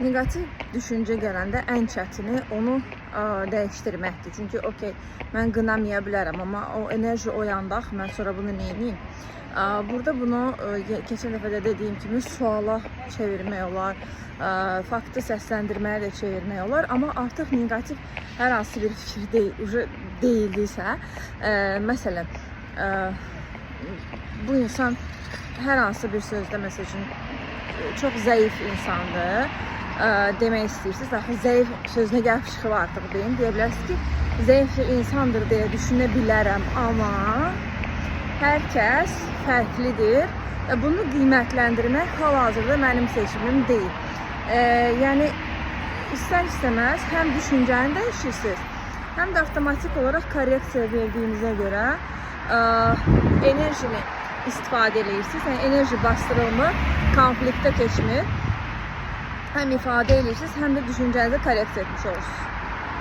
Neqativ düşüncə gələndə ən çətini onu dəyişdirməkdir. Çünki okey, mən qınamaya bilərəm, amma o enerji oyanda axı mən sonra bunu neyniyim? Burada bunu keçən dəfə də dediyim kimi suala çevirmək olar, faktı səsləndirməyə də çevirmək olar, amma artıq neqativ hər hansı bir fikir deyil, uje deyildisə, məsələn, bu insan hər hansı bir sözdə, məsəl üçün, çox zəif insandır demək istəyirsiniz. Axı zəif sözünə gəlib çıxıb artıq deyim. Deyə bilərsiniz ki, zəif bir insandır deyə düşünə bilərəm, amma hər kəs fərqlidir və bunu qiymətləndirmək hal-hazırda mənim seçimim deyil. Yəni istər-istəməz həm düşüncəni dəyişirsiniz, həm də avtomatik olaraq korreksiya verdiyinizə görə enerjini istifadə edirsiniz. Yəni enerji bastırılmır, konfliktə keçmir. Həm ifadə edirsiniz, həm də düşüncənizi korreksiya etmiş olursunuz.